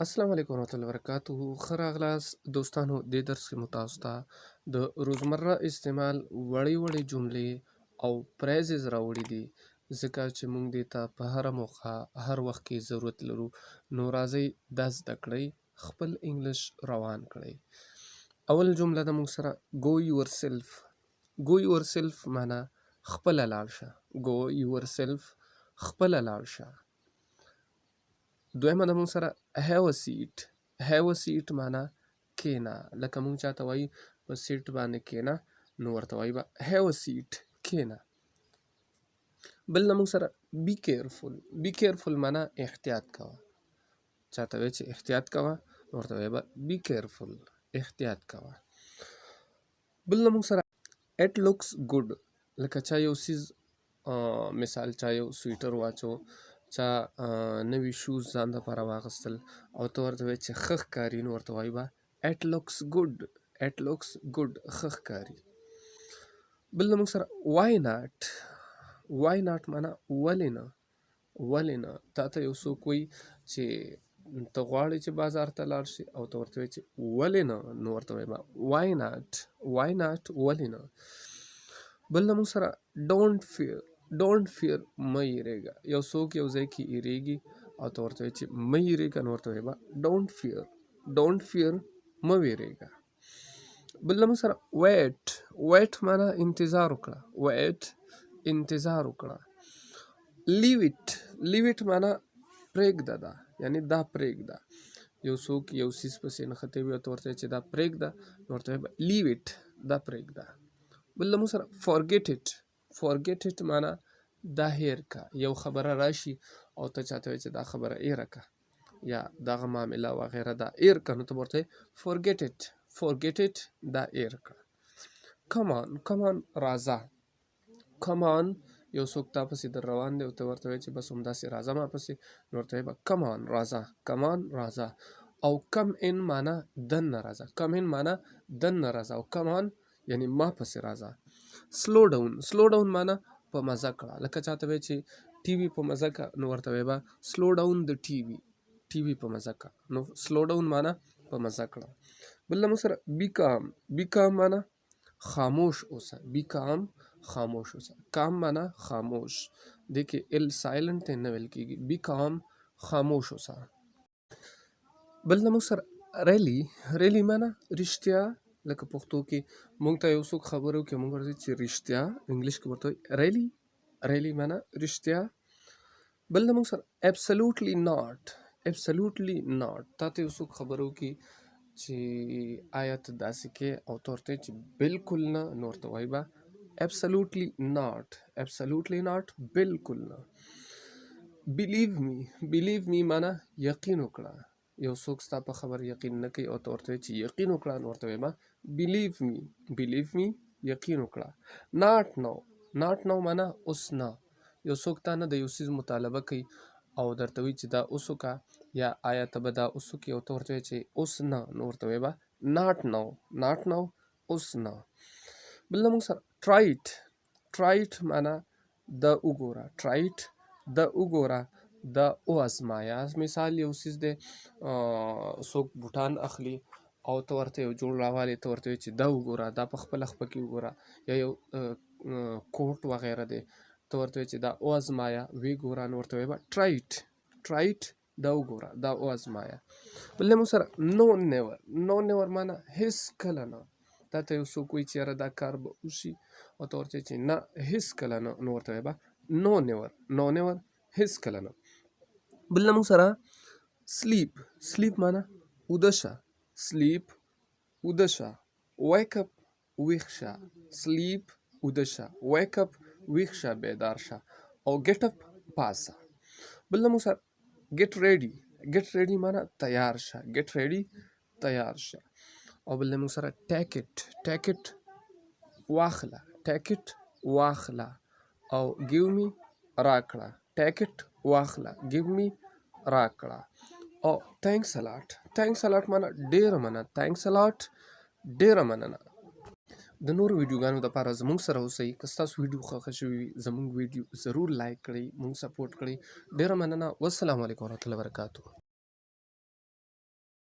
السلام علیکم ورحمت الله وبرکاته. ښه راغلاست دوستانو. دې درس کې مو تاسو ته د روزمره استعمال وړې وړې جملې او phrases راوړي دي، ځکه چې موږ دې ته په هره موقع، هر وخت کې ضرورت لرو. نو راځئ دا زده کړئ، خپل انګلیش روان کړئ. اول جمله ده موږ سره go yourself. Go yourself معنا خپله لاړ شه. Go yourself، خپله لاړ شه. دویمه ده موږ سره have a seat. Have a seat معنا کینا، لکه موږ چاته وایي په سیټ باندې کینا، نو ورته وایي به have a seat، کینا. بل ده موږ سره be careful. Be careful معنا احتیاط کوه. چاته وایي چې احتیاط کوه، نو ورته وایي به be careful، احتیاط کوه. بل ده موږ سره it looks good. لکه چا یو څیز، مثال چا یو سویټر واچو، چا نوي shoes ځان دپاره واخیستل او ته ورته وایې چې ښه ښکاري، نو ورته وایي به it looks good. It looks good، ښه ښکاري. بل له موږ سره why not. Why not معنا ولې نه. ولې نه؟ تا ته یو څوک وایي چې ته غواړې چې بازار ته لاړ شې او ته ورته وایې چې ولې نه، نو ورته وایي به why not. Why not، ولې نه. بل له موږ سره don't fear. Don't fear، مه یریږه. یو څوک یو ځای کې یریږي او ته ورته وایې چې مه یریږه، نو ورته وایي به don't fear. Don't fear، مه ویریږه. بل له موږ سره wait. Wait معنا انتظار وکړه. Wait، انتظار وکړه. Leave it. Leave it معنا پرېږده دا، یعنی دا پرېږده. یو څوک یو څیز پسې نښتی وي او ته ورته وایې چې دا پرېږده، نو ورته وایي به leave it، دا پرېږده. بل له موږ سره forget it. Forget it معنا دا هیر کا. یو خبره راشي او ته چاته وایې چې دا خبره هیره کا یا دغه معامله وغیره دا هیر کا، نو ته ورته forget it. Forget it، دا هیر کړه. Come on. Come on، راځه. Come on. یو څوک تا پسې در روان دی او ته ورته وایې چې بس همداسې راځه ما پسې، نو ورته وایې به come on، راځه. Come on، راځه. او come in معنا دننه راځه. Come in معنا دننه راځه او come on یعنی ما پسې راځه. Slow down. Slow down معنا په مزه کړه. لکه چاته وایې چې ټي وي په مزه که، نو ورته وایې به slow down the TV. ټي وي په مزه که، نو slow down معنا په مزه کړه. بل له موږ سره be calm. Be calm معنا خاموش اوسه. Be calm، خاموش اوسه. Calm معنا خاموش، دې کې L silent دی، نه ویل کېږي. Be calm، خاموش اوسه. بل له موږ سره really. Really معنا رښتیا. لکه پښتو کې موږ ته یو څوک خبرې وکړي، موږ ورته چې رښتیا، انګلیش کې ورته really. Really معنا رښتیا. بل له موږ سره absolutely not. Absolutely not. تا ته یو څوک خبرې وکړي چې آیا ته داسې کې او ته ورته چې بالکل نه، نو ورته وایي به absolutely not. Absolutely not، بالکل نه. Believe me. Believe me معنا یقین وکړه. یو څوک ستا په خبر یقین نه کوي او ته ورته چې یقین وکړه، نو ورته وایي به believe me. Believe me، یقین وکړه. Not now. Not now معنا اوس نه. یو څوک تا نه د یو څیز مطالبه کوي او درته وایي چې دا اوس وکړه یا آیا ته به دا اوس وکړې او ته ورته وایې چې اوس نه، نو ورته وایي به not now. Not now، اوس نه. بل له موږ سره try it. Try it معنا دا وګوره. Try it، دا وګوره، دا وازمایه. مثال یو څیز دی، څوک بوټان اخلي او ته ورته یو جوړ راوالې، ته ورته وایې چې دا وګوره، دا په خپله خپه کې وګوره، یا یو کوټ وغیره دی، ته ورته وایې چې دا وازمایه، ویې ګوره، نو ورته وایې به try it. Try it، دا وګوره، دا وازمایه. بل له موږ سره no never. No never معنا هیڅ کله نه. تا ته یو څوک وایي چې یاره دا کار به وشي او ته ورته چې نه، هیڅ کله نه، نو ورته وایې به no never. No never، هیڅ کله نه. بل له موږ سره sleep. Sleep معنا اوده شه. Sleep، اوده شه. Wake up، ویښ شه. Sleep، اوده شه. Wake up، ویښ شه، بیدار شه. او get up، پاڅه. بل له موږ سره get ready. Get ready معنا تیار شه. Get ready، تیار شه. او بل له موږ سره take it. Take it، واخله. Take it، واخله. او give me، راکړه. Take it، واخله. Give me، راکړه. او thanks a lot. Thanks a lot معنا ډېره مننه. Thanks a lot، ډېره مننه. د نورو ویډیوګانو لپاره زموږ سره اوسئ. که ستاسو ویډیو خوښه شوې وي، زموږ ویډیو ضرور لایک کړئ، موږ سپورټ کړئ. ډېره مننه. والسلام علیکم ورحمت الله وبرکاتو.